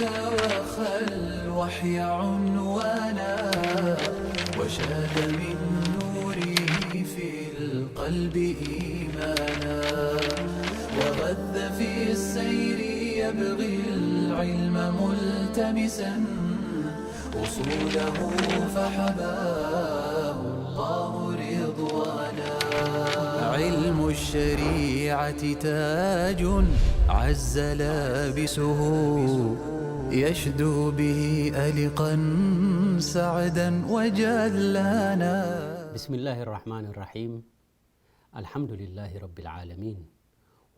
وخى الوحي عنوانا، وشاد من نوره في القلب إيمانا، وغذ في السير يبغي العلم ملتمسا، أصوله فحباه الله رضوانا. علم الشريعة تاج عز لابسه، يشدو به ألقا سعدا وجلانا. بسم الله الرحمن الرحيم. الحمد لله رب العالمين.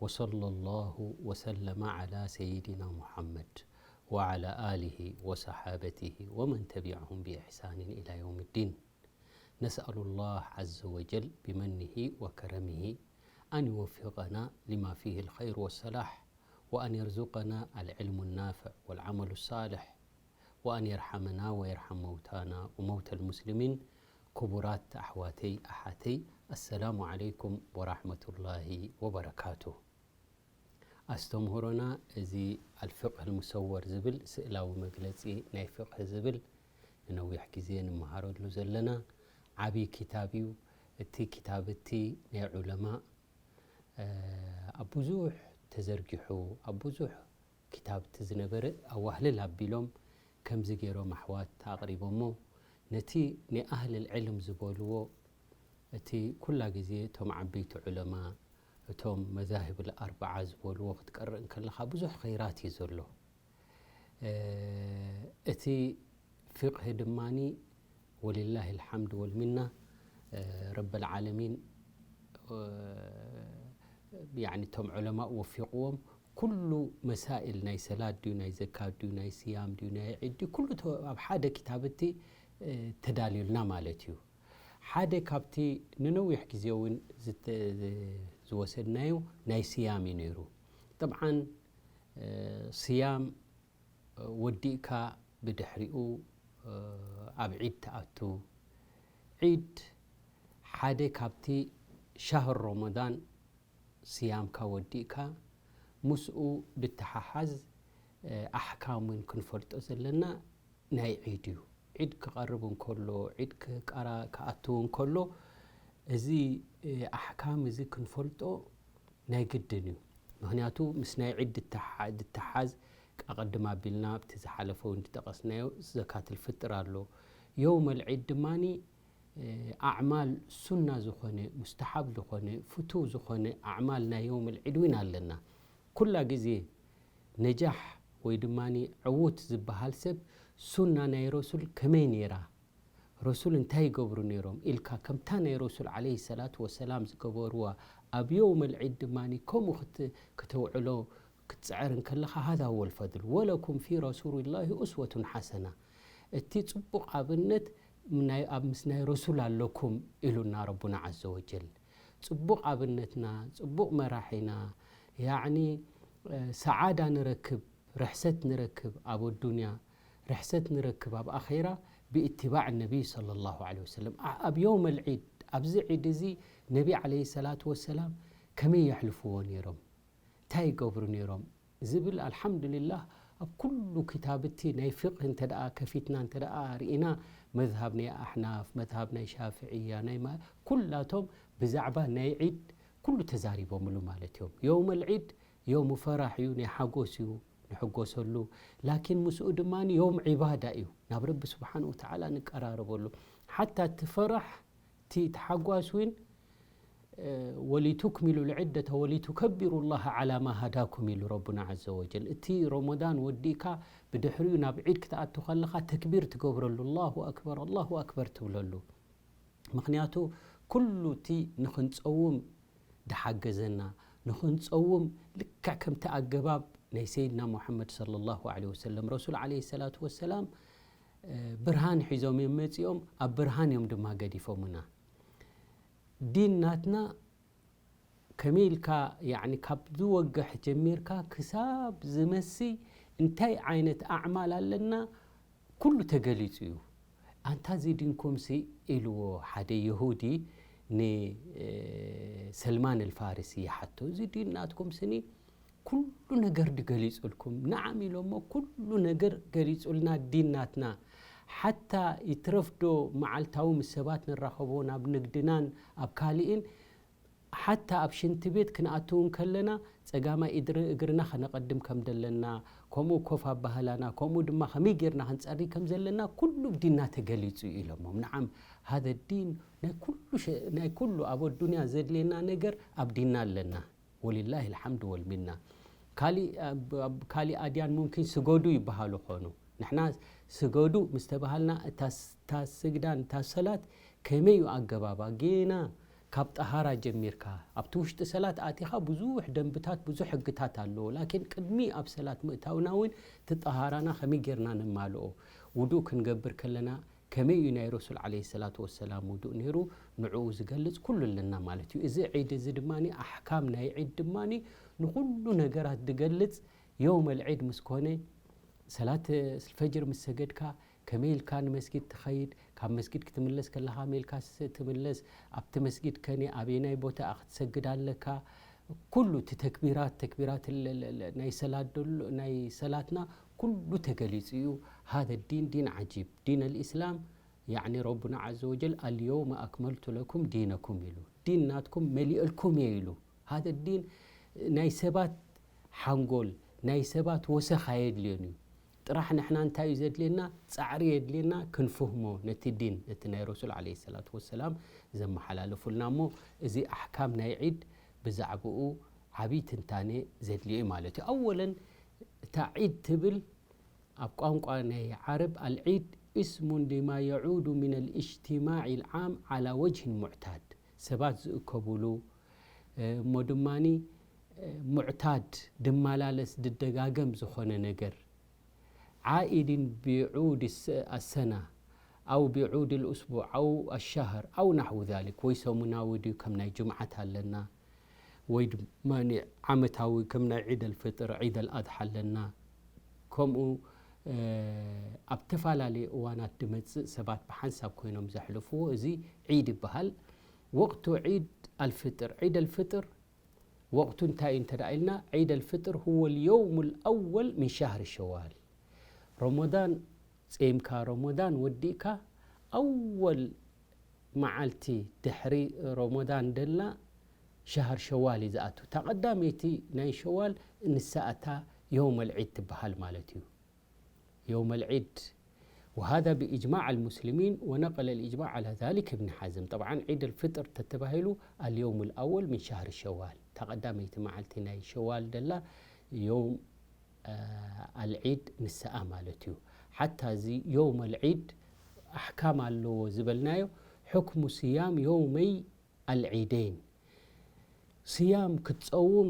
وصلى الله وسلم على سيدنا محمد وعلى آله وصحابته ومن تبعهم بإحسان إلى يوم الدين. نسأل الله عز وجل بمنه وكرمه أن يوفقنا لما فيه الخير والصلاح، وأن يرزقنا العلم النافع والعمل الصالح، وأن يرحمنا ويرحم موتانا وموتى المسلمين. ክቡራት ኣሕዋተይ ኣሓተይ፣ ኣሰላሙ ዓለይኩም ወራሕመቱላሂ ወበረካቱ። ኣስተምህሮና እዚ ኣልፍቅህ ልሙሰወር ዝብል ስእላዊ መግለጺ ናይ ፍቅህ ዝብል ንነዊሕ ግዜ ንመሃረሉ ዘለና ዓብዪ ኪታብ እዩ። እቲ ኪታብ እቲ ናይ ዑለማ ኣብ ብዙሕ ተዘርጊሑ ኣብ ብዙሕ ኪታብቲ ዝነበረ ኣዋህልል ኣቢሎም ከምዚ ገይሮም ኣሕዋት ኣቕሪቦሞ። ነቲ ናይ ኣህልል ዕልም ዝበልዎ እቲ ኩላ ግዜ እቶም ዓበይቲ ዑለማ እቶም መዛህብ ኣርበዓ ዝበልዎ ክትቀርእ እንከለኻ ብዙሕ ኸይራት እዩ ዘሎ። እቲ ፊቕህ ድማኒ ወሊላሂ ልሓምድ ወልሚና ረበል ዓለሚን ያኒ እቶም ዑለማእ ወፊቕዎም ኩሉ መሳኢል ናይ ሰላት ድዩ ናይ ዘካት ድዩ ናይ ስያም ድዩ ናይ ዒድ ድዩ ኩሉ ኣብ ሓደ ኪታብ እቲ ተዳልዩልና ማለት እዩ። ሓደ ካብቲ ንነዊሕ ግዜ እውን ዝወሰድናዮ ናይ ስያም እዩ ነይሩ። ጠብዓን ስያም ወዲእካ ብድሕሪኡ ኣብ ዒድ ትኣቱ። ዒድ ሓደ ካብቲ ሻህር ሮመዳን ስያምካ ወዲእካ ምስኡ ብተሓሓዝ ኣሕካም እውን ክንፈልጦ ዘለና ናይ ዒድ እዩ። ዒድ ክቐርብ እንከሎ ዒድ ክኣቱ እንከሎ እዚ ኣሕካም እዚ ክንፈልጦ ናይ ግድን እዩ። ምኽንያቱ ምስ ናይ ዒድ ዝተሓዝ ኣቐድም ኣቢልና ኣብቲ ዝሓለፈ እውን ዝጠቐስናዮ ዘካትል ፍጥር ኣሎ። የውመል ዒድ ድማኒ ኣዕማል ሱና ዝኾነ ሙስተሓብ ዝኾነ ፍቱው ዝኾነ ኣዕማል ናይ የውመል ዒድ እውን ኣለና። ኩላ ግዜ ነጃሕ ወይ ድማ ዕዉት ዝበሃል ሰብ ሱና ናይ ረሱል ከመይ ነይራ? ረሱል እንታይ ይገብሩ ነይሮም ኢልካ ከምታ ናይ ረሱል ዓለይሂ ሰላቱ ወሰላም ዝገበርዋ ኣብ የውመል ዒድ ድማ ከምኡ ክት- ክተውዕሎ ክትጽዕር እንከለኻ ሃዛ ሁወል ፈድል ወለኩም ፊ ረሱሊላሂ ኡስወቱን ሓሰና። እቲ ጽቡቕ ኣብነት ናይ- ኣብ ምስ ናይ ረሱል ኣለኩም ኢሉና ረቡና ዓዘ ወጀል። ጽቡቕ ኣብነትና፣ ጽቡቕ መራሒና፣ ያዕኒ ሰዓዳ ንረክብ፣ ርሕሰት ንረክብ ኣብ ኣዱንያ፣ ርሕሰት ንረክብ ኣብ ኣኼራ ብእትባዕ ነቢይ ሰለላሁ ዐለይሂ ወሰለም። ኣብ የውመል ዒድ፣ ኣብዚ ዒድ እዚ ነቢ ዐለይሂ ሰላቱ ወሰላም ከመይ የሕልፍዎ ነይሮም? እንታይ ይገብሩ ነይሮም? ዝብል ኣልሓምዱሊላህ ኣብ ኩሉ ክታብቲ ናይ ፊቕህ እንተ ደኣ ከፊትና እንተ ደኣ ርኢና መዝሃብ ናይ ኣሕናፍ፣ መዝሃብ ናይ ሻፍዕያ፣ ናይ ማ- ኩላቶም ብዛዕባ ናይ ዒድ ኩሉ ተዛሪቦምሉ ማለት እዮም። የውመል ዒድ የውሙ ፈራሕ እዩ፣ ናይ ሓጎስ እዩ፣ ንሕጎሰሉ። ላኪን ምስኡ ድማ የውም ዒባዳ እዩ፣ ናብ ረቢ ስብሓን ወተዓላ ንቀራረበሉ። ሓታ እቲ ፈራሕ እቲ ተሓጓስ እውን ወሊቱክሚሉ ልዕደተ ወሊቱከቢሩ ላሃ ዓላ ማ ሃዳኩም ኢሉ ረቡና ዓዘ ወጀል። እቲ ሮሞዳን ወዲእካ ብድሕሪኡ ናብ ዒድ ክትኣቱ ከለኻ ተክቢር ትገብረሉ፣ ኣላሁ ኣክበር ኣላሁ ኣክበር ትብለሉ። ምኽንያቱ ኩሉ እቲ ንኽንፀውም ድሓገዘና፣ ንኽንፀውም ልክዕ ከምቲ ኣገባብ ናይ ሰይድና ሙሓመድ ሰለላሁ ዐለይሂ ወሰለም፣ ረሱል ዐለይሂ ሰላቱ ወሰላም ብርሃን ሒዞም እዮም መፂኦም፣ ኣብ ብርሃን እዮም ድማ ገዲፎምና። ዲን ናትና ከመይ ኢልካ ያዕኒ ካብ ዝወግሕ ጀሚርካ ክሳብ ዝመሲ እንታይ ዓይነት ኣዕማል ኣለና ኩሉ ተገሊጹ እዩ። ኣንታ እዚ ዲንኩምሲ ኢልዎ ሓደ የሁዲ ንሰልማን ኣልፋርሲ ይሓቶ፣ እዚ ዲን ናትኩም ስኒ ኩሉ ነገር ድገሊጹልኩም። ነዓም ኢሎሞ ኩሉ ነገር ገሊጹልና ዲን ናትና። ሓታ ይትረፍዶ መዓልታዊ ምስ ሰባት ንራኸቦ ናብ ንግድናን ኣብ ካልእን ሓታ ኣብ ሽንቲ ቤት ክንኣትው እንከለና ጸጋማይ እድሪ-፣ እግርና ከነቐድም ከም ደለና፣ ከምኡ ኮፍ ኣባህላና፣ ከምኡ ድማ ከመይ ጌርና ክንጸሪ ከም ዘለና ኩሉ ኣብ ዲንና ተገሊጹ እዩ ኢሎሞም። ነዓም፣ ሃዘ ዲን ናይ ኩሉ ሸ-፣ ናይ ኩሉ ኣብ ኣዱንያ ዘድልየና ነገር ኣብ ዲንና ኣለና። ወሊላሂ ልሓምድ ወልሚና። ካሊእ፣ ኣብ፣ ኣብ ካሊእ ኣድያን ሙምኪን ስገዱ ይበሃሉ ኾኑ። ንሕና ስገዱ ምስ ተባሃልና እታ ስ-፣ እታ ስግዳን እታ ሰላት ከመይ እዩ ኣገባባ? ጌና ካብ ጠሃራ ጀሚርካ ኣብቲ ውሽጢ ሰላት ኣቲኻ ብዙሕ ደንብታት፣ ብዙሕ ሕግታት ኣለዎ። ላኪን ቅድሚ ኣብ ሰላት ምእታውና እውን እቲ ጠሃራና ከመይ ጌርና ነማልኦ? ውዱእ ክንገብር ከለና ከመይ እዩ ናይ ረሱል ዓለይሂ ሰላቱ ወሰላም ውዱእ ነይሩ? ንዕኡ ዝገልጽ ኩሉ ኣለና ማለት እዩ። እዚ ዒድ እዚ ድማ ኣሕካም ናይ ዒድ ድማ ንኹሉ ነገራት ዝገልጽ የውመል ዒድ ምስ ኮነ ሰላት ፈጅር ምስ ሰገድካ ከመይ ኢልካ ንመስጊድ ትኸይድ፣ ካብ መስጊድ ክትምለስ ከለኻ ከመይ ኢልካ ስ-፣ ትምለስ፣ ኣብቲ መስጊድ ከነ ኣበየናይ ቦታ ክትሰግድ ኣለካ፣ ኩሉ እቲ ተክቢራት፣ ተክቢራት ለ-፣ ለ-፣ ለ-፣ ናይ ሰላት ደሎ፣ ናይ ሰላትና ኩሉ ተገሊጹ እዩ። ሃዘ ዲን ዲን ዓጂብ፣ ዲን ኣልኢስላም፣ ያዕኒ ረቡና ዓዘ ወጀል፣ "ኣልየውመ ኣክመልቱ ለኩም ዲነኩም" ኢሉ፣ ዲን ናትኩም መሊኤልኩም እየ ኢሉ። ሃዘ ዲን ናይ ሰባት ሓንጎል፣ ናይ ሰባት ወሰኽ ኣየድልዮን እዩ። ጥራሕ ንሕና እንታይ እዩ ዘድልየና? ጻዕሪ የድልየና ክንፍህሞ ነቲ ዲን፣ ነቲ ናይ ረሱል ዓለይሂ ሰላቱ ወሰላም ዘመሓላለፉልና። እሞ እዚ ኣሕካም ናይ ዒድ ብዛዕባኡ ዓብዪ ትንታኔ ዘድልዮ እዩ ማለት እዩ። ኣወለን እታ ዒድ ትብል ኣብ ቋንቋ ናይ ዓረብ ኣልዒድ እስሙን ሊማ የዑዱ ሚን ኣልእጅትማዕ ልዓም ዓላ ወጅህን ሙዕታድ፣ ሰባት ዝእከቡሉ፣ እ፣ እሞ ድማኒ፣ እ፣ ሙዕታድ ድመላለስ ድደጋገም ዝኾነ ነገር፣ ዓኢድን ቢዑድ ስ-፣ ኣሰና ኣው ቢዑድ ልእስቡዕ ኣው ኣሻህር ኣው ናሕዊ ዛሊክ፣ ወይ ሰሙናዊ ድዩ ከም ናይ ጅምዓት ኣለና፣ ወይ ድማ ዓመታዊ ከም ናይ ዒድ ኣልፍጥር፣ ዒድ ኣልኣድሓ ኣለና። ከምኡ፣ እ፣ ኣብ ተፈላለየ እዋናት ድመጽእ ሰባት ብሓንሳብ ኮይኖም ዘሕልፍዎ፣ እዚ ዒድ ይበሃል። ወቕቱ ዒድ ኣልፍጥር፣ ዒድ ኣልፍጥር ወቕቱ እንታይ እዩ እንተ ደኣ ኢልና፣ ዒድ ኣልፍጥር ሁወ ልየውም ልኣወል ምን ሻህሪ ሸዋል። ረመዳን ጼምካ፣ ረመዳን ወዲእካ፣ ኣወል መዓልቲ ድሕሪ ረመዳን ደላ ሸሃር ሸዋል እዩ ዝኣቱ። እታ ቀዳመይቲ ናይ ሸዋል ንሳ እታ የውመል ዒድ ትበሃል ማለት እዩ። የውመል ዒድ። وهذا بإجماع المسلمين ونقل الإجماع على ذلك ابن حزم. طبعا ዒድ ኣልፍጥር ተተባሂሉ ኣልየውም ኣልኣወል ምን ሻህሪ ሸዋል፣ እታ ቀዳመይቲ መዓልቲ ናይ ሸዋል ደላ የውም፣ አ፣ ኣልዒድ ንስኣ ማለት እዩ። ሓታ እዚ የውም ኣልዒድ ኣሕካም ኣለዎ ዝበልናዮ፣ ሕክሙ ስያም የውመይ ኣልዒደይን፣ ስያም ክትጸውም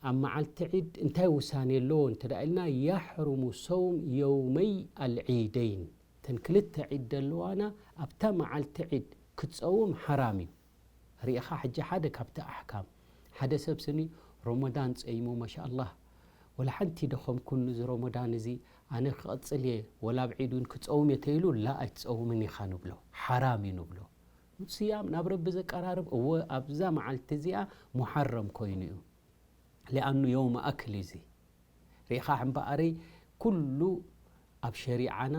ኣብ መዓልቲ ዒድ እንታይ ውሳኔ ኣለዎ እንተ ደኣ ኢልና፣ ያሕሩሙ ሰውም የውመይ ኣልዒደይን፣ እተን ክልተ ዒድ ዘለዋና ኣብታ መዓልቲ ዒድ ክትጸውም ሓራም እዩ። ርኢኻ ሕጂ ሓደ ካብቲ ኣሕካም፣ ሓደ ሰብ ስኒ ረመዳን ጸይሙ፣ ማሻኣላህ፣ ወላ ሓንቲ ደኸምኩን እዚ ረመዳን እዚ፣ ኣነ ክቐጽል እየ፣ ወላ ኣብ ዒድ እውን ክጸውም እየ ተይሉ፣ ላ ኣይትጸውምን ኢኻ ንብሎ፣ ሓራም እዩ ንብሎ። ስያም ናብ ረቢ ዘቀራርብ፣ እወ፣ ኣብዛ መዓልቲ እዚኣ ሙሓረም ኮይኑ እዩ። ሊኣኑ የውመ ኣክል እዩ እዚ። ርኢኻ እምበኣረይ፣ ኩሉ ኣብ ሸሪዓና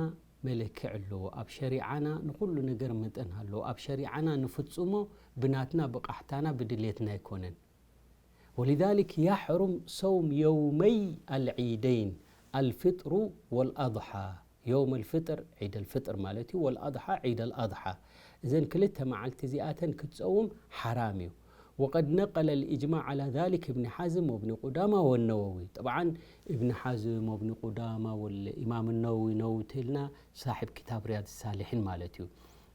መለክዕ ኣለዎ። ኣብ ሸሪዓና ንኹሉ ነገር መጠን ኣለዎ። ኣብ ሸሪዓና ንፍጽሞ ብናትና ብቓሕታና ብድሌትና ኣይኮነን። ولذلك يحرم صوم يومي العيدين الفطر والأضحى. የውም ኣልፍጥር ዒድ ኣልፍጥር ማለት እዩ፣ ወልኣድሓ ዒድ ኣልኣድሓ። እዘን ክልተ መዓልቲ እዚኣተን ክትጸውም ሓራም እዩ። وقد نقل الإجماع على ذلك ابن حزم وابن قدامة والنووي. طبعا እብን ሓዝም ወእብን ቁዳማ ወልኢማም ነወዊ፣ ነወዊ ተልና ሳሒብ ክታብ ሪያድ ሳሊሒን ማለት እዩ።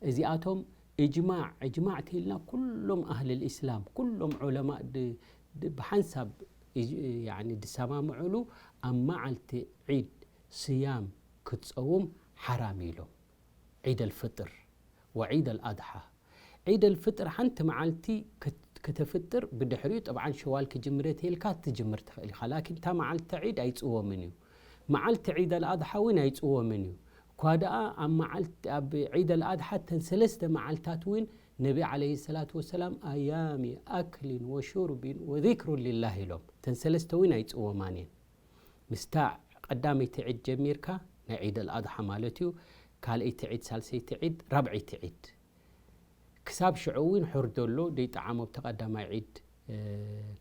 እዚኣቶም እጅማዕ፣ እጅማዕ ተልና ኩሎም ኣህል ልእስላም፣ ኩሎም ዑለማእ ድ-፣ ድ-፣ ብሓንሳብ እጅ-፣ ያዕኒ ድሰማምዑሉ ኣብ መዓልቲ ዒድ ስያም ክትጸውም ሓራም ኢሎም። ዒድ ኣልፍጥር ወዒድ ኣልኣድሓ። ዒድ ኣልፍጥር ሓንቲ መዓልቲ ክት-፣ ከተፍጥር፣ ብድሕሪኡ ጠብዓን ሸዋል ክጅምር እየ ተይልካ ትጅምር ትኽእል ኢኻ። ላኪን እታ መዓልቲ ዒድ ኣይጽወምን እዩ። መዓልቲ ዒድ ኣልኣድሓ እውን ኣይጽወምን እዩ። እኳ ደኣ ኣብ መዓልቲ፣ ኣብ ዒድ ኣልኣድሓ እተን ሰለስተ መዓልታት እውን ነቢ ዓለይሂ ሰላቱ ወሰላም ኣያሚ ኣክሊን ወሹርቢን ወዚክሩን ሊላህ ኢሎም። እተን ሰለስተ እውን ኣይጽወማን እየን። ምስታ ቀዳመይቲ ዒድ ጀሚርካ፣ ናይ ዒድ ኣልኣድሓ ማለት እዩ፣ ካልኣይቲ ዒድ፣ ሳልሰይቲ ዒድ፣ ራብዐይቲ ዒድ፣ ክሳብ ሽዑ እውን ሕርዶ ኣሎ፣ ደይጠዓሞ ኣብቲ ቀዳማይ ዒድ፣ እ፣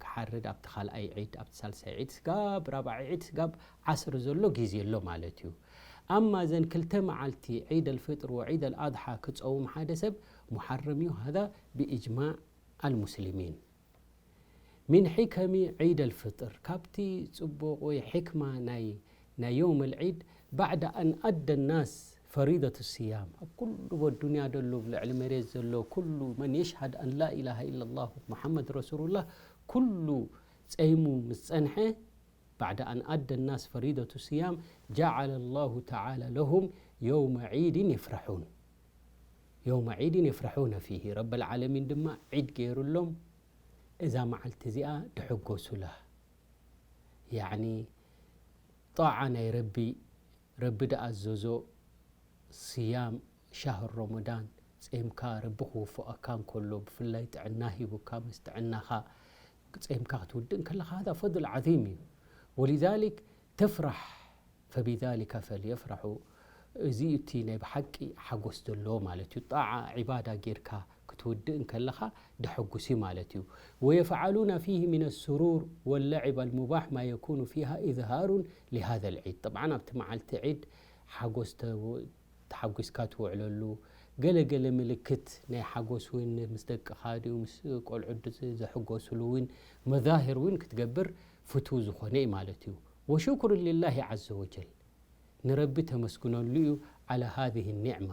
ክሓርድ፣ ኣብቲ ካልኣይ ዒድ፣ ኣብቲ ሳልሳይ ዒድ፣ ስጋብ ራብዓይ ዒድ፣ ስጋብ ዓስር ዘሎ ግዜ ኣሎ ማለት እዩ። ኣማ እዘን ክልተ መዓልቲ ዒድ ኣልፍጥር ወዒድ ኣልኣድሓ ክጸውም ሓደ ሰብ ሙሓረም እዩ። ሃዛ ብኢጅማዕ ኣልሙስሊሚን። ሚን ሒከሚ ዒድ ኣልፍጥር፣ ካብቲ ጽቡቕ ወይ ሕክማ ናይ፣ ናይ የውም ኣልዒድ፣ ባዕዳ ኣን ኣደ ናስ ፈሪደት ስያም፣ ኣብ ኩሉ ኣዱንያ ደሎ፣ ኣብ ልዕሊ መሬት ዘሎ ኩሉ፣ መን የሽሃድ ኣን ላ ኢላሃ ኢለላህ ሙሓመድ ረሱሉላህ፣ ኩሉ ጸይሙ ምስ ጸንሐ፣ ባዕዳ ኣን ኣደ ናስ ፈሪደቱ ስያም፣ ጀዓለ ላሁ ተዓላ ለሁም የውመ ዒድን የፍረሑን፣ የውመ ዒድን የፍረሑነ ፊሂ። ረበል ዓለሚን ድማ ዒድ ገይሩሎም፣ እዛ መዓልቲ እዚኣ ድሕጎሱላ። ያዕኒ፣ ጣዓ ናይ ረቢ፣ ረቢ ድኣዘዞ ስያም ሻህር ረመዳን፣ ጼምካ ረቢ ክውፍቐካ እንከሎ፣ ብፍላይ ጥዕና ሂቡካ፣ ምስ ጥዕናኻ ጼምካ ክትውድእ እንከለኻ፣ ሃዛ ፈድል ዓዚም እዩ። ወሊዛሊክ ተፍራሕ፣ ፈቢዛሊከ ፈልየፍረሑ፣ እዚ እዩ እቲ ናይ ብሓቂ ሓጎስ ዘለዎ ማለት እዩ። ጣዓ፣ ዒባዳ ጌርካ ክትውድእ እንከለኻ፣ ደሐጉስ እዩ ማለት እዩ። ወየፍዓሉና ፊሂ ሚነ ስሩር ወለዕብ ኣልሙባሕ ማ የኩኑ ፊሃ ኢዝሃሩን ሊሃዘ ልዒድ። ጠብዓን ኣብቲ መዓልቲ ዒድ ሓጎስ ተ-፣ ተሓጒስካ ትውዕለሉ፣ ገለ ገለ ምልክት ናይ ሓጎስ እውን ምስ ደቅኻ ድዩ ምስ ቆልዑ ድ-፣ ዘሕጎስሉ እውን መዛሂር እውን ክትገብር ፍቱው ዝኾነ እዩ ማለት እዩ። ወሽኩር ሊላሂ ዓዘ ወጀል፣ ንረቢ ተመስግነሉ እዩ ዓላ ሃዚህ ኒዕማ።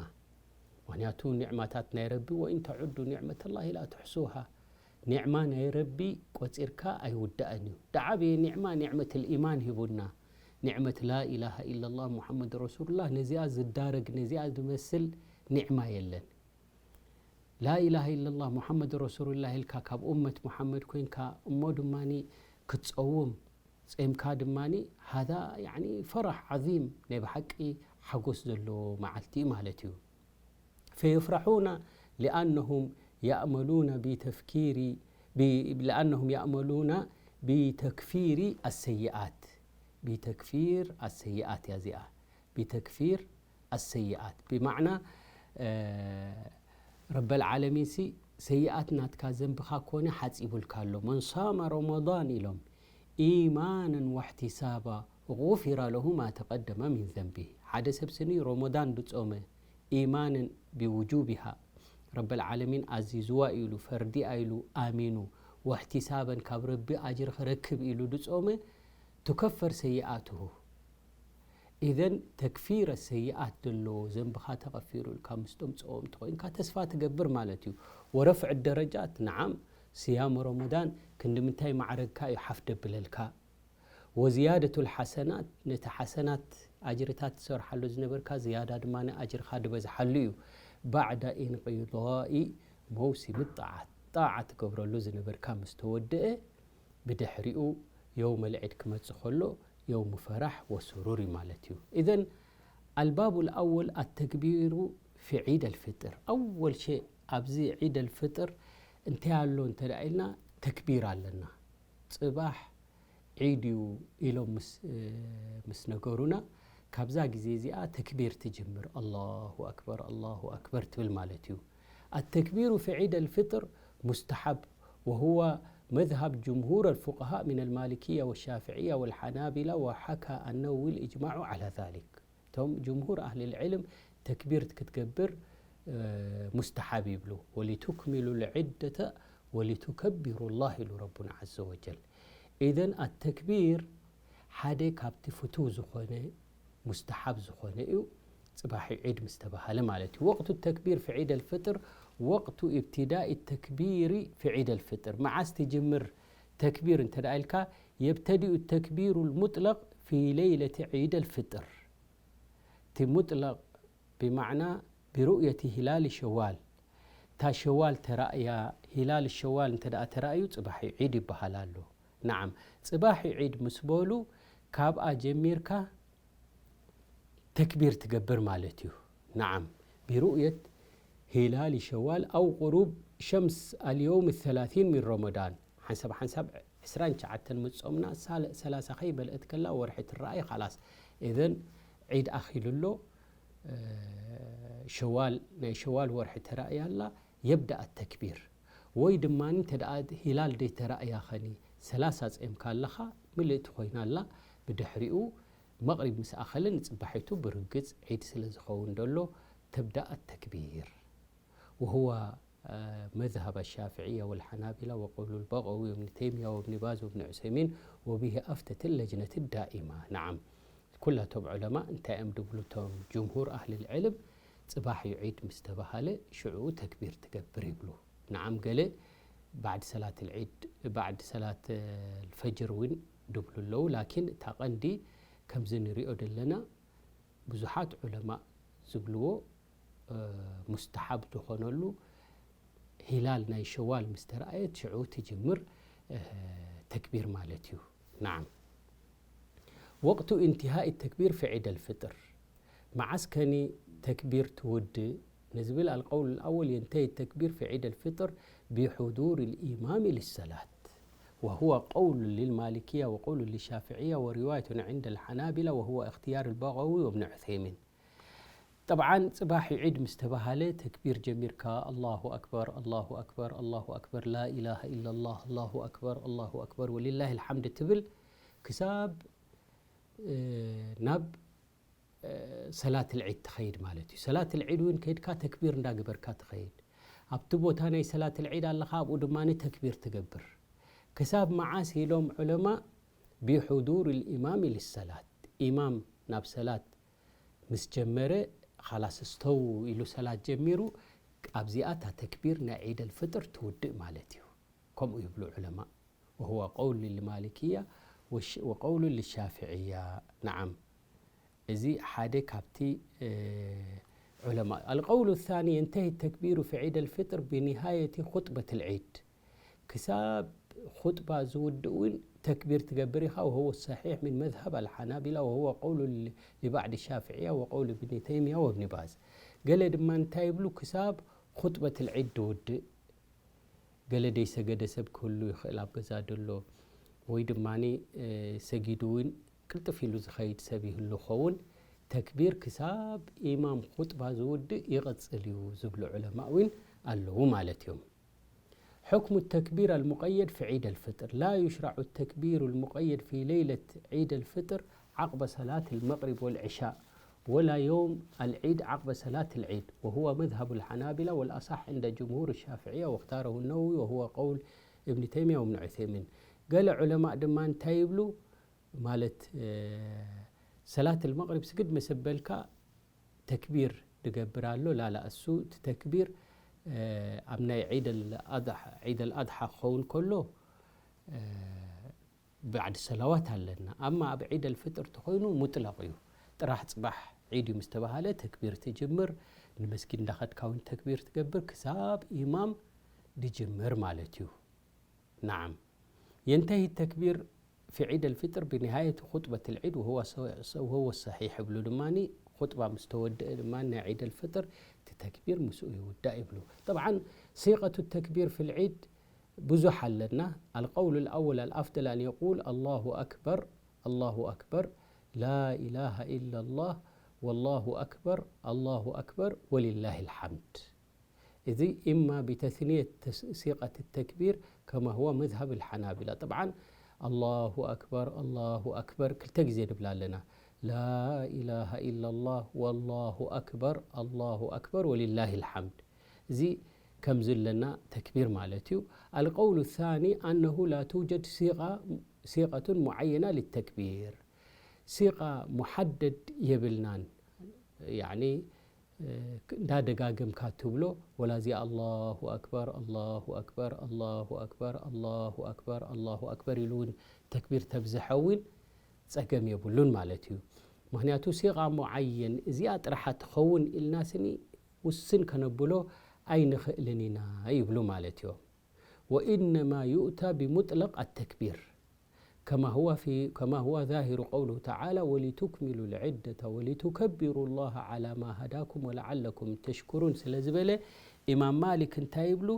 ምኽንያቱ ኒዕማታት ናይ ረቢ ወኢን ተዑዱ ኒዕመተላሂ ላ ትሕሱሃ። ኒዕማ ናይ ረቢ ቆጺርካ ኣይውዳእን እዩ። ደዓበየ ኒዕማ ኒዕመት ልኢማን ሂቡና። ኒዕመት ላ ኢላሃ ኢለላህ ሙሓመድ ረሱሉላህ ነዚኣ ዝዳረግ ነዚኣ ዝመስል ኒዕማ የለን። ላ ኢላሃ ኢለላህ ሙሓመድ ረሱሉላህ ኢልካ ካብ ኡመት ሙሓመድ ኮይንካ እሞ ድማኒ ክትጸውም ጼምካ ድማኒ ሃዛ ያዕኒ ፈራሕ ዓዚም ናይ ብሓቂ ሓጎስ ዘለዎ መዓልቲ እዩ ማለት እዩ። ፈየፍረሑና ሊኣነሁም ያእመሉና ቢተፍኪሪ ቢ-፣ ሊኣነሁም ያእመሉና ቢተክፊሪ ኣሰይኣት። ቢተክፊር ኣሰይኣት እያ እዚኣ። ቢተክፊር ኣሰይኣት። ብማዕና፣ እ፣ ረበል ዓለሚን ሲ ሰይኣት ናትካ ዘንብኻ ኮነ ሓጺቡልካ ኣሎ። መን ሳመ ረመዳን ኢሎም፣ ኢማናን ወሕቲሳባ፣ ጉፊረ ለሁ ማ ተቀደመ ሚን ዘንቢሂ። ሓደ ሰብ ስኒ ረመዳን ድጾመ፣ ኢማንን ቢውጁቢሃ፣ ረበል ዓለሚን ኣዚዝዋ ኢሉ፣ ፈርዲኣ ኢሉ ኣሚኑ፣ ወሕቲሳበን ካብ ረቢ ኣጅሪ ክረክብ ኢሉ ድጾመ፣ ቱከፈር ሰይኣትሁ። ኢዘን ተክፊረ ሰይኣት ዘለዎ ዘንብኻ ተቐፊሩልካ ምስቶም ጸወምቲ ኮይንካ ተስፋ ትገብር ማለት እዩ። ወረፍዕ ደረጃት፣ ነዓም፣ ስያም ረመዳን ክንዲ ምንታይ ማዕረግካ እዩ ሓፍ ደብለልካ። ወዝያደቱ ልሓሰናት፣ ነቲ ሓሰናት ኣጅርታት ትሰርሓሉ ዝነበርካ ዝያዳ ድማ ኣጅርኻ ድበዝሓሉ እዩ። ባዕዳ ኢንቂዳኢ መውሲም ጣዓት፣ ጣዓ ትገብረሉ ዝነበርካ ምስ ተወደአ፣ ብድሕሪኡ የውመል ዒድ ክመጽእ ከሎ የውሙ ፈራሕ ወስሩር እዩ ማለት እዩ። ኢዘን ኣልባቡ ልኣወል ኣተክቢሩ ፊ ዒድ ኣልፍጥር። ኣወል ሸይ ኣብዚ ዒድ ኣልፍጥር እንታይ ኣሎ እንተ ደኣ ኢልና ተክቢር ኣለና። ጽባሕ ዒድ እዩ ኢሎም ምስ፣ ምስ ነገሩና፣ ካብዛ ግዜ እዚኣ ተክቢር ትጅምር። ኣላሁ ኣክበር፣ ኣላሁ ኣክበር ትብል ማለት እዩ። ኣተክቢሩ ፊ ዒድ ኣልፍጥር ሙስተሓብ፣ ወሁወ መዝሃብ ጅምሁር ኣልፉቀሃእ ሚን ኣልማሊክያ ወሻፍዕያ ወልሓናቢላ ወሓካ ኣነወዊ ልእጅማዑ ዓላ ዛሊክ። እቶም ጅምሁር ኣህሊ ልዕልም ተክቢር ክትገብር፣ እ፣ ሙስተሓብ ይብሉ። ወሊቱክሚሉ ልዕደተ ወሊቱከቢሩ ላህ ኢሉ ረቡና ዓዘ ወጀል። ኢዘን ኣተክቢር ሓደ ካብቲ ፍቱው ዝኾነ ሙስተሓብ ዝኾነ እዩ። ጽባሕ ዒድ ምስ ተባሃለ ማለት እዩ። ወቅቱ ተክቢር ፊ ዒድ ኣልፍጥር ወቅቱ ኢብትዳኢ ተክቢሪ ፊ ዒድ ኣልፍጥር። መዓስ ትጅምር ተክቢር እንተ ደኣ ኢልካ፣ የብተዲኡ ተክቢሩ ልሙጥለቅ ፊ ለይለቲ ዒድ ኣልፍጥር። እቲ ሙጥለቅ ብማዕና ብሩእየቲ ሂላል ሸዋል። እታ ሸዋል ተራእያ፣ ሂላል ሸዋል እንተ ደኣ ተራእዩ ጽባሕ ዒድ ይበሃል ኣሎ። ነዓም፣ ጽባሕ ዒድ ምስ በሉ ካብኣ ጀሚርካ ተክቢር ትገብር ማለት እዩ። ነዓም፣ ብሩእየት ሂላል ሸዋል ኣው ቁሩብ ሸምስ ኣልየውም ثلاثين من رمضان ሓንሳብ ሓንሳብ ዕስራን ትሽዓተን ምጾምና ሳለ- ሰላሳ ከይመልአት ከላ ወርሒ ትረኣይ ኻላስ እዘን ዒድ ኣኺሉ ኣሎ። ሸዋል ናይ ሸዋል ወርሒ ተራእያ ኣላ የብዳኣ ተክቢር ወይ ድማ እንተ ደኣ ሂላል ደይ ተራእያ ኸኒ ሰላሳ ጸምካ ኣለኻ ምልእቲ ኮይና ኣላ። ብድሕሪኡ መቕሪብ ምስ ኣኸለ ንጽባሒቱ ብርግጽ ዒድ ስለ ዝኸውን ደሎ ተብዳኣ ተክቢር። وهو مذهب الشافعية والحنابلة وقول البغوي وابن تيمية وابن باز وابن عثيمين وبه أفتت اللجنة الدائمة. نعم ኩላቶም ዑለማ እንታይ እዮም ድብሉ እቶም ጅምሁር ኣህል ልዕልም ጽባሕ እዩ ዒድ ምስ ተባሃለ ሽዑ ተክቢር ትገብር ይብሉ። ንዓም ገለ بعد صلاة العيد بعد صلاة الفجر እውን ድብሉ ኣለዉ ላኪን እታ ቀንዲ ከምዚ ንሪኦ ዘለና ብዙሓት ዑለማ ዝብልዎ ሙስተሓብ ዝኾነሉ ሂላል ናይ ሸዋል ምስ ተረኣየት ሽዑ ትጅምር ተክቢር ማለት እዩ። ናዓም ወቅቱ انتهاء التكبير في عيد الفطر መዓስ ከኒ ተክቢር ትውድእ ንዝብል القول الأول ينتهي التكبير في عيد الفطر بحضور الإمام للصلاة وهو قول للمالكية وقول للشافعية ورواية عند الحنابلة وهو اختيار البغوي وابن عثيمين طبعا ጽባሕ ዒድ ምስ ተባሃለ ተክቢር ጀሚርካ الله أكبر الله أكبر الله أكبر لا إله إلا الله الله أكبر الله أكبر ولله الحمد ትብል ክሳብ ናብ ሰላት ልዒድ ትኸይድ ማለት እዩ። ሰላት ልዒድ እውን ከይድካ ተክቢር እንዳግበርካ ትኸይድ። ኣብቲ ቦታ ናይ ሰላት ልዒድ ኣለኻ ኣብኡ ድማ ተክቢር ትገብር። ክሳብ መዓስ ኢሎም ዑለማ بحضور الإمام للصلاة ኢማም ናብ ሰላት ምስ ጀመረ ኻላስ ስተው ኢሉ ሰላት ጀሚሩ ኣብዚኣ እታ ተክቢር ናይ ዒድ ኣልፍጥር ትውድእ ማለት እዩ። ከምኡ ይብሉ ዑለማ وهو قول للمالكية وش- وقول للشافعية نعم እዚ ሓደ ካብቲ ዑለማ القول الثاني ينتهي التكبير في عيد الفطر بنهاية خطبة العيد ክሳብ خطبة ዝውድእ እውን ተክቢር ትገብር ኢኻ وهو الصحيح من مذهب الحنابلة وهو قول ل- لبعض الشافعية وقول ابن تيمية وابن باز ገለ ድማ እንታይ ይብሉ ክሳብ خطبة العيد ዝውድእ ገለ ደይሰገደ ሰብ ክህሉ ይኽእል ኣብ ገዛ ደሎ ወይ ድማ ሰጊዱ እውን ቅልጥፍ ኢሉ ዝኸይድ ሰብ ይህሉ ኸውን ተክቢር ክሳብ ኢማም ኹጥባ ዝውድእ ይቕጽል እዩ ዝብሉ ዑለማ እውን ኣለዉ ማለት እዮም። حكم التكبير المقيد في عيد الفطر لا يشرع التكبير المقيد في ليلة عيد الفطر عقب صلاة المغرب والعشاء ولا يوم العيد عقب صلاة العيد وهو مذهب الحنابلة والأصح عند جمهور الشافعية واختاره النووي وهو قول ابن تيمية وابن عثيمين. ገለ ዑለማእ ድማ እንታይ ይብሉ ማለት ሰላት المغرب ስግድ መሰበልካ ተክቢር ድገብር ኣሎ ላላ እሱ እቲ ተክቢር ኣብ ናይ ዒድ ኣልኣድሓ ክኸውን ከሎ ባዕዲ ሰላዋት ኣለና። ኣማ ኣብ ዒድ ኣልፍጥር ተኾይኑ ሙጥለቕ እዩ። ጥራሕ ጽባሕ ዒድ እዩ ምስ ተባሃለ ተክቢር ትጅምር። ንመስጊድ እንዳኸድካ እውን ተክቢር ትገብር ክሳብ ኢማም ድጅምር ማለት እዩ። ናዓም የንተሂ ተክቢር في عيد الفطر بنهاية خطبة العيد وهو وهو الصحيح ይብሉ ድማ ኹጥባ ምስ ተወድአ ድማ ናይ ዒድ ኣልፍጥር እቲ ተክቢር ምስኡ ይውዳእ ይብሉ። طبعا صيغة التكبير في العيد ብዙሕ ኣለና። القول الأول الأفضل أن يقول الله أكبر الله أكبر لا إله إلا الله والله أكبر الله أكبر ولله الحمد እዚ إما بتثنية صيغة التكبير كما هو مذهب الحنابلة طبعا الله أكبر الله أكبر ክልተ ግዜ ንብላ ኣለና لا إله إلا الله والله أكبر الله أكبر ولله الحمد እዚ ከምዚ ኣለና ተክቢር ማለት እዩ። القول الثاني أنه لا توجد صيغة صيغة معينة للتكبير صيغة محدد የብልናን يعني እንዳደጋገምካ ትብሎ ወላ እዚኣ الله أكبر الله أكبر الله أكبر الله أكبر الله أكبر ኢሉ እውን ተክቢር ተብዝሐ እውን ጸገም የብሉን ማለት እዩ። ምክንያቱ صيغة معين እዚኣ ጥራሓ ትኸውን ኢልና ስኒ ውስን ከነብሎ ኣይንኽእልን ኢና ይብሉ ማለት እዮም። وإنما يؤتى بمطلق التكبير ከማ ሁወ ፊ-፣ ከማ ሁወ ዛሂሩ ቀውሉሁ ተዓላ፣ "ወሊቱክሚሉ ልዕደተ ወሊቱከቢሩ ላህ ዓላ ማ ሃዳኩም ወለዓለኩም ተሽኩሩን" ስለ ዝበለ፣ ኢማም ማሊክ እንታይ ይብሉ?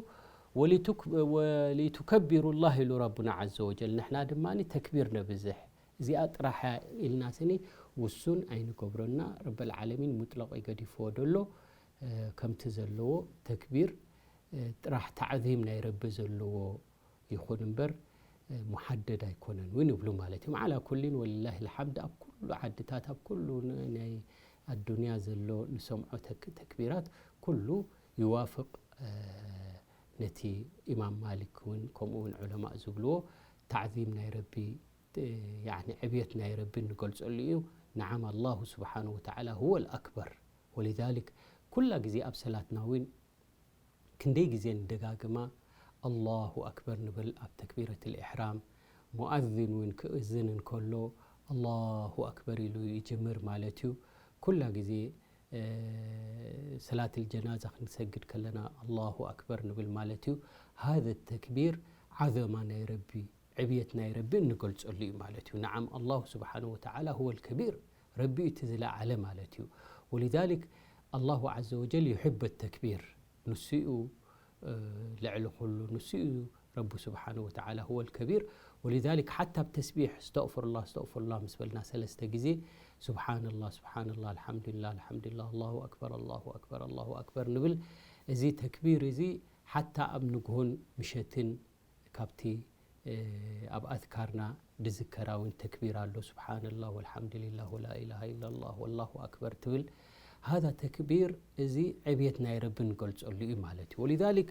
"ወሊቱክ-፣ ወሊቱከቢሩ ላህ" ኢሉ ረቡና ዓዘ ወጀል። ንሕና ድማ ተክቢር ነብዝሕ። እዚኣ ጥራሕ ኢልና ስኒ ውሱን ኣይንገብረና። ረበል ዓለሚን ሙጥለቕ ይገዲፍዎ ደሎ፣ እ፣ ከምቲ ዘለዎ ተክቢር፣ እ፣ ጥራሕ ታዕዚም ናይ ረቢ ዘለዎ ይኹን እምበር፣ እ፣ ሙሓደድ ኣይኮነን እውን ይብሉ ማለት እዩ። ዓላ ኩሊን ወሊላሂ ልሓምድ፣ ኣብ ኩሉ ዓድታት፣ ኣብ ኩሉ ን-፣ ናይ ኣዱንያ ዘሎ ንሰምዖ ተክ-፣ ተክቢራት ኩሉ ይዋፍቕ፣ እ፣ ነቲ ኢማም ማሊክ እውን ከምኡ እውን ዑለማእ ዝብልዎ ታዕዚም ናይ ረቢ፣ እ፣ ያዕኒ ዕብየት ናይ ረቢ እንገልጸሉ እዩ። ነዓም፣ ኣላሁ ስብሓነሁ ወተዓላ ሁወል ኣክበር። ወሊዛሊክ ኩላ ግዜ ኣብ ሰላትና እውን ክንደይ ግዜ ንደጋግማ ኣላሁ ኣክበር ንብል ኣብ ተክቢረት ልኢሕራም። ሙኣዚን እውን ክእዝን እንከሎ ኣላሁ ኣክበር ኢሉ ይጅምር ማለት እዩ። ኩላ ግዜ፣ እ፣ ሰላት ልጀናዛ ክንሰግድ ከለና ኣላሁ ኣክበር ንብል ማለት እዩ። ሃዘ ተክቢር ዓዘማ ናይ ረቢ፣ ዕብየት ናይ ረቢ እንገልጸሉ እዩ ማለት እዩ። ነዓም፣ ኣላሁ ስብሓነሁ ወተዓላ ሁወል ከቢር፣ ረቢ እዩ እቲ ዝለዓለ ማለት እዩ። ወሊዛሊክ ኣላሁ ዓዘ ወጀል ዩሕብ ተክቢር፣ ንሱ እዩ፣ እ፣ ልዕሊ ኩሉ፣ ንሱ እዩ ረቢ ስብሓነሁ ወተዓላ ሁወል ከቢር። ወሊዛሊክ ሓታ ኣብ ተስቢሕ፣ "እስተእፍሩላህ፣ እስተእፍሩላህ" ምስ በልና ሰለስተ ግዜ፣ "ስብሓንላህ፣ ስብሓንላህ፣ ኣልሓምዱሊላህ፣ ኣልሓምዱሊላህ፣ ኣላሁ ኣክበር፣ ኣላሁ ኣክበር፣ ኣላሁ ኣክበር" ንብል። እዚ ተክቢር እዚ ሓታ ኣብ ንግሆን ምሸትን ካብቲ፣ እ፣ ኣብ ኣዝካርና ድዝከራ እውን ተክቢር ኣሎ። ስብሓንላህ ወልሓምዱሊላህ ወላ ኢላሃ ኢላላህ ወላሁ ኣክበር ትብል። ሃዛ ተክቢር እዚ ዕብየት ናይ ረቢ ንገልጸሉ እዩ ማለት እዩ። ወሊዛሊክ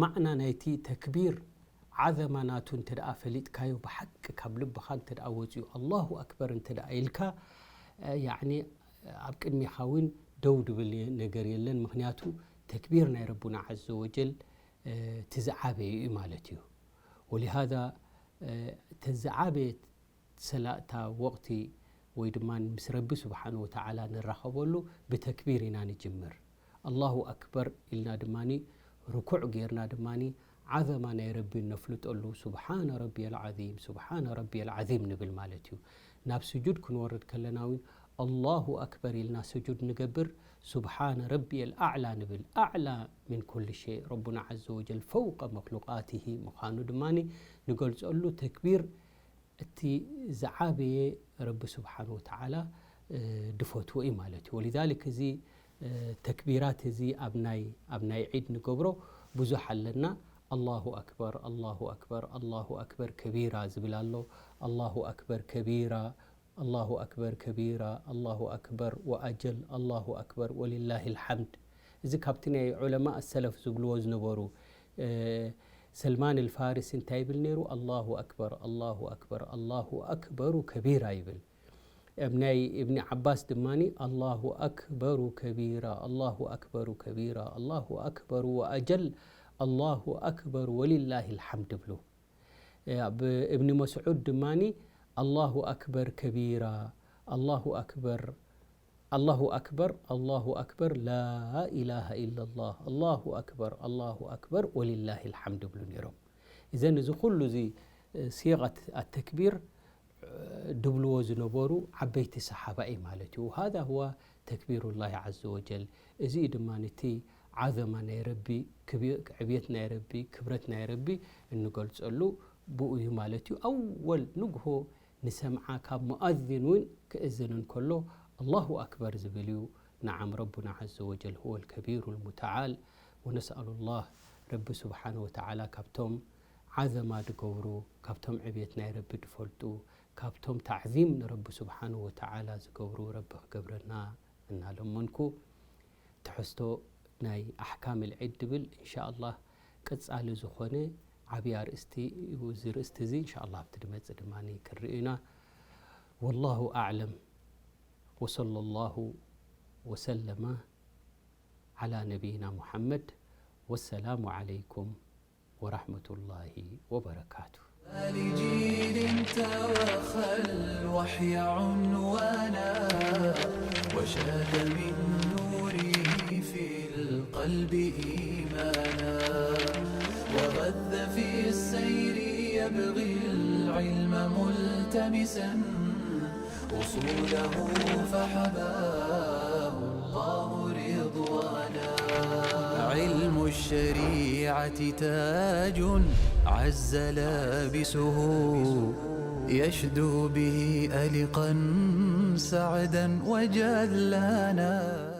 ማዕና ናይቲ ተክቢር ዓዘማ ናቱ እንተ ደኣ ፈሊጥካዮ፣ ብሓቂ ካብ ልብኻ እንተ ደኣ ወጺኡ፣ ኣላሁ ኣክበር እንተ ደኣ ኢልካ፣ እ፣ ያዕኒ ኣብ ቅድሚኻ እውን ደው ድብል ነገር የለን። ምኽንያቱ ተክቢር ናይ ረቡና ዓዘ ወጀል፣ እ፣ እቲ ዝዓበየ እዩ ማለት እዩ። ወሊሃዛ፣ እ፣ እቲ ዝዓበየ ሰላእታ ወቕቲ ወይ ድማ ምስ ረቢ ስብሓነ ወተዓላ ንራኸበሉ ብተክቢር ኢና ንጅምር። ኣላሁ ኣክበር ኢልና ድማኒ ርኩዕ ጌርና ድማኒ ዓዘማ ናይ ረቢ ነፍልጠሉ። ስብሓነ ረቢየል ዓዚም፣ ስብሓነ ረቢየል ዓዚም ንብል ማለት እዩ። ናብ ስጁድ ክንወርድ ከለና እውን ኣላሁ ኣክበር ኢልና ስጁድ ንገብር። ስብሓነ ረቢየል ኣዕላ ንብል። ኣዕላ ምን ኩል ሸይ፣ ረቡና ዓዘ ወጀል ፈውቀ መክሉቃትሂ ምዃኑ ድማኒ ንገልጸሉ። ተክቢር እቲ ዝዓበየ ረቢ ስብሓነ ወተዓላ፣ እ፣ ድፈትዎ እዩ ማለት እዩ። ወሊዛሊክ እዚ፣ እ፣ ተክቢራት እዚ ኣብ ናይ፣ ኣብ ናይ ዒድ ንገብሮ ብዙሕ ኣለና። ኣላሁ ኣክበር፣ ኣላሁ ኣክበር፣ ኣላሁ ኣክበር ከቢራ ዝብል ኣሎ። ኣላሁ ኣክበር ከቢራ፣ ኣላሁ ኣክበር ከቢራ፣ ኣላሁ ኣክበር ወኣጀል፣ ኣላሁ ኣክበር ወሊላሂል ሓምድ። እዚ ካብቲ ናይ ዑለማ ሰለፍ ዝብልዎ ዝነበሩ፣ እ፣ ሰልማን ኣልፋሪሲ እንታይ ይብል ነይሩ? ኣላሁ ኣክበር፣ ኣላሁ ኣክበር፣ ኣላሁ ኣክበሩ ከቢራ ይብል። ኣብ ናይ እብኒ ዓባስ ድማኒ ኣላሁ ኣክበሩ ከቢራ፣ ኣላሁ ኣክበሩ ከቢራ፣ ኣላሁ ኣክበሩ ወኣጀል፣ ኣላሁ ኣክበር ወሊላሂል ሓምድ ይብሉ። ኣብ እብኒ መስዑድ ድማኒ ኣላሁ ኣክበር ከቢራ፣ ኣላሁ ኣክበር፣ ኣላሁ ኣክበር፣ ኣላሁ ኣክበር፣ ላ ኢላሃ ኢለላህ፣ ኣላሁ ኣክበር፣ ኣላሁ ኣክበር ወሊላሂል ሓምድ ይብሉ ነይሮም። እዘን እዚ ኩሉ እዚ ሲቀት ኣተክቢር ድብልዎ ዝነበሩ ዓበይቲ ሰሓባ እዩ ማለት እዩ። ሃዛ ሁዋ ተክቢሩላሂ ዓዘ ወጀል። እዚ እዩ ድማ ነቲ ዓዘማ ናይ ረቢ፣ ክብ-፣ ዕብየት ናይ ረቢ፣ ክብረት ናይ ረቢ እንገልጸሉ ብኡ እዩ ማለት እዩ። ኣወል ንግሆ ንሰምዓ ካብ ሙኣዚን እውን ክእዝን እንከሎ ኣላሁ ኣክበር ዝብል እዩ። ነዓም ረቡና ዓዘ ወጀል ሁወል ከቢሩል ሙተዓል። ወነስኣሉላህ ረቢ ስብሓነ ወተዓላ ካብቶም ዓዘማ ድገብሩ፣ ካብቶም ዕብየት ናይ ረቢ ድፈልጡ፣ ካብቶም ታዕዚም ንረቢ ስብሓነ ወተዓላ ዝገብሩ ረቢ ክገብረና እናለመንኩ፣ ትሕዝቶ ናይ ኣሕካም ልዒድ ድብል እንሻ ኣላህ ቀጻሊ ዝኾነ ዓብዪ ኣርእስቲ እዩ። እዚ ርእስቲ እዚ እንሻ ኣላህ ኣብቲ ድመጽእ ድማ ክንርኢ ኢና። ወላሁ ኣዕለም። ወሰለላሁ ወሰለመ ዓላ ነቢይና ሙሓመድ። ወሰላሙ ዓለይኩም ወራሕመቱላሂ ወበረካቱ። لجيل توخى الوحي عنوانا، وشاد من نوره في القلب إيمانا، وغذ في السير يبغي العلم ملتمسا أصوله فحباه الله رضوانا. علم الشريعة تاج عز لابسه، يشدو به ألقا سعدا وجلانا.